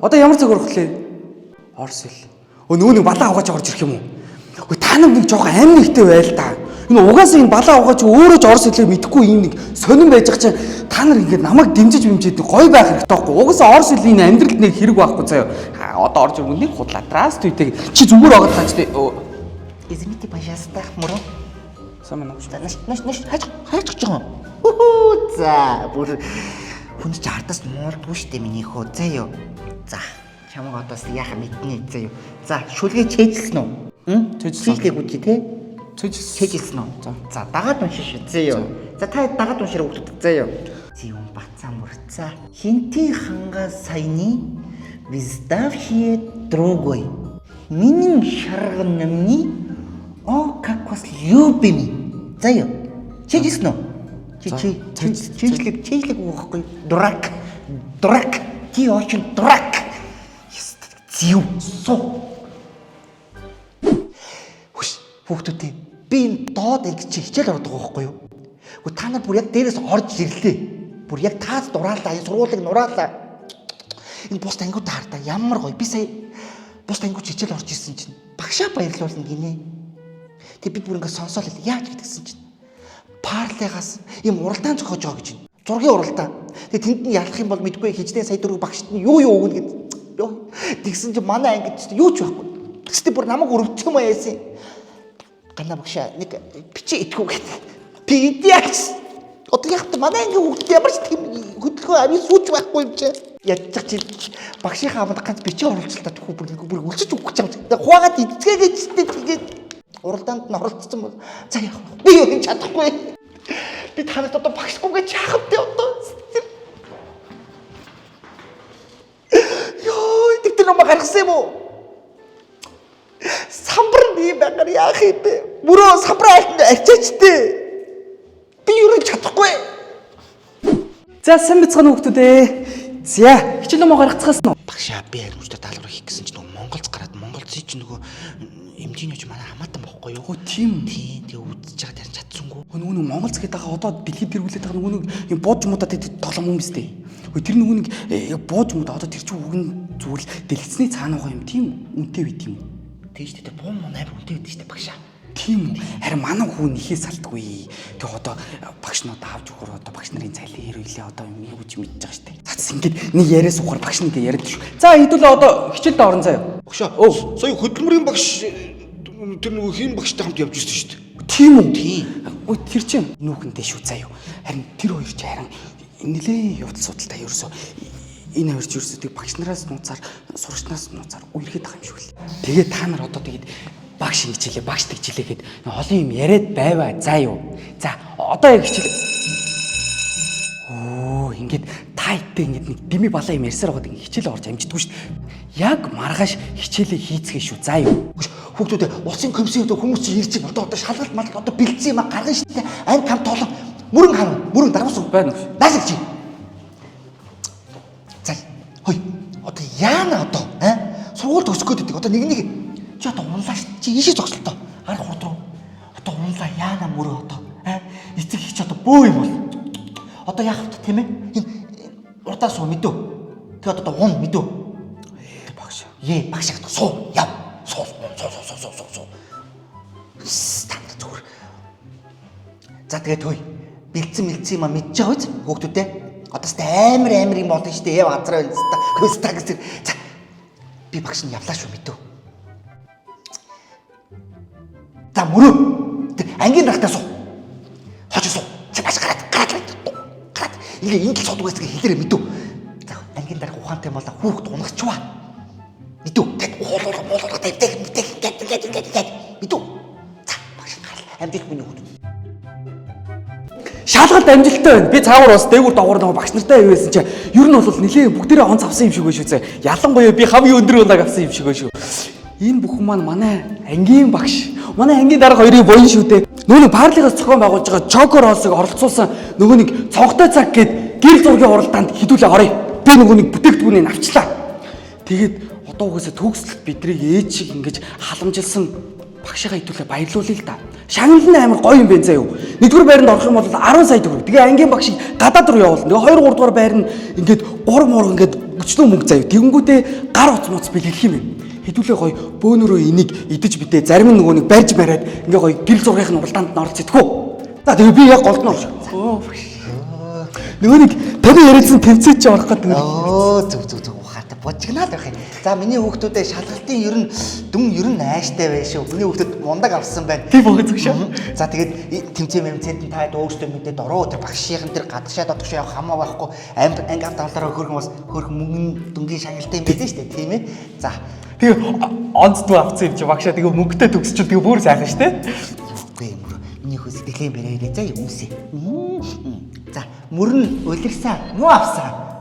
Одоо ямар цаг орох лээ? Орос хэл. Өө, нөгөө нэг балаа угааж орж ирэх юм уу? Өө, та нар нэг жоохон амь нэгтэй байл та. Энэ угаасаа энэ балаа угаач өөрөө ч орос хэлээ мэдэхгүй юм нэг сонин байж байгаа чинь та нар ингээд намайг дэмжиж бимжээд гоё байх хэрэгтэй байхгүй. Угаасаа орос хэлний энэ амьдралд нэг хэрэг байхгүй заяа. Ха, одоо орж ирэнгүүт нэг худлаа здравствуйте. Чи зүгээр оогод таач тий. Извините, пожалуйста, мөрөө. Сайн байна уу? За, наш наш наш хайж хайж гэж байгаа юм. Хүү, за, бүр хүн чи ардаас муулдгүй штэ миний хөө, заа юу. За, чамаг одоос яхаа мэднэ, заа юу. За, шүлгээ чэйжилсэн үү? Хм? Чэйжилсэн. Чэйжлээгүй чи те? Цэжсэн. Чэйжилсэн үү? За. За, дагаад уншин шүү, заа юу. За, та дагаад уншир хүүхдүүд, заа юу. Зүүн бацаа мөрцаа. Хинти ханга саяны виздавшие другой. Минин шарган намны о как вас любими. За юу. Чэйжилсэн үү? Чи За, чи чэйжл- чэйжлэг чэйжлэг байхгүй. Дурак. Дурак. Ти очень дурак. Зүү суу. Хүш, хүүхдүүдээ, би энэ доод анги чи хичээл ордог байхгүй юу? Гэхдээ та нар бүр яг дээрээс орж ирлээ. Бүр яг таац дураалаа, энэ сургуулийг нураалаа. Энэ бус ангиуд хардаа ямар гоё. Би сая бус ангиуд хичээл орж ирсэн чинь багшаа баярлуулна гинэ. Тэг би бүр ингэ сонсоол л яаж гэдгсэн чинь парлегаас ийм уралдаан зохиож байгаа гэж байна. Зургийн уралдаан. Тэг тэнд нь ялах юм бол мэдгүй хичнээн сая дөрөв багшд нь юу юу өгнө гэд. Йоо. Тэгсэн чинь манай ангид ч юу ч байхгүй. Тэгстэй бүр намайг өрөвдсөн юм яасан. Гана багшаа нэг бичээ идэхгүй гэд. Би идеач. Одоо яг та манай ангийн хүүхдэд ямар ч тийм хөдөлгөөн авийн сууч байхгүй юм чи. Ядчих чи багшийнхаа амд ганц бичээ оруулчихлаа түүхүү бүр нэг бүр өлсөж өгөх гэж байгаа юм. Тэг хуваагаад идцгээгээ ч тэгээд уралдаанд нь оролцсон бол за яах вэ? Би юу хийж чадахгүй. Би танад одоо багшгүй гэж яах вэ одоо? Йоо, тэгтэр намайг гаргасан юм уу? Самбар ийм байгаар яах юм бэ? Мөрөө самбар айлтанд арчаач тээ. Би юу ч чадахгүй. За, сайн бацгаана хүүхдүүд ээ. За, хичээл номоо гаргацгаасан уу? Багшаа, би харимжтай даалгавар хийх гэсэн чинь нөгөө Монголц гараад Монголцын чинь нөгөө эмчийн ч манай хамаатан бохгүй юу? Өө, тийм. Тийм, тэгээ үзэж байгаа тарин чадсангүй. Өө, нөгөө нэг Монголц гэдэг байгаа одоо дэлхийд тэргүүлээд байгаа нөгөө нэг юм бууж муудаад гэдэг тоглоом юм биз дээ. Өө, тэр нөгөө нэг бууж муудаа одоо тэр чинь үг нь зүгээр л дэлгэцний цаана байгаа юм тийм үнэтэй байт юм уу? Тийм шүү дээ. Буу муу амар үнэтэй байдаг шүү дээ, багшаа. Тийм үү. Харин манай хүү нэхээ салтгүй. Тэг одоо багш нь одоо авч өгөхөр одоо багш нарын цайлын хэрүүлээ одоо юм юу гэж мэдэж байгаа шүү дээ. Цац ингээд нэг яриа суухаар багш нэг яриад шүү. За, хэдүүлээ одоо хичээлдээ орон заяа. Багшаа. Өө. Сая хөдөлмөрийн багш тэр нөгөө хийн багштай хамт явж ирсэн шүү дээ. Тийм үү? Тийм. Ой, тэр чинь нүүхэнтэй шүү заяа. Харин тэр хоёр чи харин нилээ явдал судалтай ерөөсөө энэ хоёр чи ерөөсөө тэг багш нараас нууцаар, сурагчнаас нууцаар үерхэд байгаа юм шиг л. Тэгээ та нар одоо тэгээд багш ингэж хэлээ, багш тэгж хэлээ гэд олон юм яриад байваа заа юу. За, одоо яг хичээл. Оо, ингээд та иттэй ингээд нэг дими балаа юм ярьсаар байгаад ингээд хичээл орж амждаггүй шүү дээ. Яг маргааш хичээлээ хийцгээе шүү заа юу. Хүүхдүүдээ, улсын комиссийн хувьд хүмүүс чинь ирж байна. Одоо одоо шалгалт малгалт одоо бэлдсэн юм а гаргана шүү дээ. Анги хам тоолоо. Мөрөн хам, мөрөн дарвсан. Байна уу? Нааш чи. За, хой. Одоо яана одоо, аа? Сургууль төгсөх гээд байдаг. Одоо нэг нэг чи одоо унлаа шүү. Чи ийшээ зогсолтоо. Ар хурд руу. Одоо унлаа яана мөрөө одоо. Аа? Эцэг их чи одоо бөө юм бол. Одоо яах вэ, тийм ээ? Энэ урдаа суу мэдөө. Тэгээ одоо ун мэдөө. Багш. Ээ, багш гэдэг суу яв. Суу суу суу суу суу суу суу. Та нар зүгээр. За, тэгээд хөөе. Бэлдсэн мэлдсэн юм а мэдж байгаа үз хүүхдүүдээ. Одоо сте амар амар юм болно шүү дээ. Яв газраа байна ста. Хөста гэсэн. За. Би багш нь явлаа шүү мэдөө. За, мөрөө. Тэр ангийн дарахтаа суу. Хожи суу. Чи багш гараад гараад гараад. Ингээ ингэ л суудаг байсан хэлээрээ мэдөө. За, ангийн дарах ухаантай юм бол хүүхд унахчваа. Мэдүү. Тэт уулуула муулуула тавьдаг мэдэх ингээд ингээд ингээд ингээд мэдүү. За, багш гал амжилт миний хүүхд. Шалгалт амжилттай байна. Би цаагаар бас дээгүүр догоор нөгөө багш нартай явсан чи ер нь бол нилээн бүгдээрээ онц авсан юм шиг байна шүү зэ. Ялангуяа би хамгийн өндөр оног авсан юм шиг байна шүү. Энэ бүхэн маань манай ангийн багш, манай ангийн дарга хоёрын буян шүү дээ. Нөгөө нэг парлигаас зохион байгуулж байгаа Choco Rolls-ыг оролцуулсан нөгөө нэг цонхтой цаг гээд гэрэл зургийн уралдаанд хэдүүлээ оръё. Би нөгөө нэг бүтээгдэхүүнийг авчлаа. Тэгээд одоо угаасаа төгслөлт бидрийг ээж шиг ингэж халамжилсан багшигаа хэдүүлээ баярлуулъя л да. Шагнал нь амар гоё юм байна заа юу. Нэгдүгээр байранд орох юм бол 10 сая төгрөг. Тэгээ ангийн багшийг гадаад руу явуулна. Тэгээ 2 3 дугаар байр нь ингээд 3 муур ингээд Өчнөө мөнгө заяа. Тэгэнгүүтээ гар утас муц бэлгэлэх юм юм. Хэдүүлээ гоё бөөнөрөө энийг идэж битээ зарим нь нөгөө нэг барьж бариад ингээ гоё гэрэл зургийн уралдаанд нь оролцох идэх үү. За тэгээ би яг голд нь орж. Өө багш. Нөгөө нэг таны яриадсан тэмцээч чи орох гэдэг. Оо зүг зүг зүг ухаатай божигнаад байх юм. За миний хүүхдүүдээ шалгалтын ер нь дүн ер нь ааштай байх шүү. Миний хүүхдүүд мундаг авсан байна. Тийм бохоо зүг шүү. За тэгээд тэмцээн мэмцээнд нь та өөрсдөө мэдээд ороо тэр багшийн тэр гадагшаа додгшоо явах хамаа байхгүй амь анги авт авлаараа хөрхөн бас хөрхөн мөнгөн дүнгийн шагналтай юм байлээ шүү дээ тийм ээ. За Тэгээ онц дүү авсан юм чи багшаа тэгээ мөнгөтэй төгсчүүл тэгээ бүр сайхан шүү дээ. үгүй мөр миний хөө сэтгэлийн бэрээрээ за юм үсэ. За мөрн улирсан муу авсан.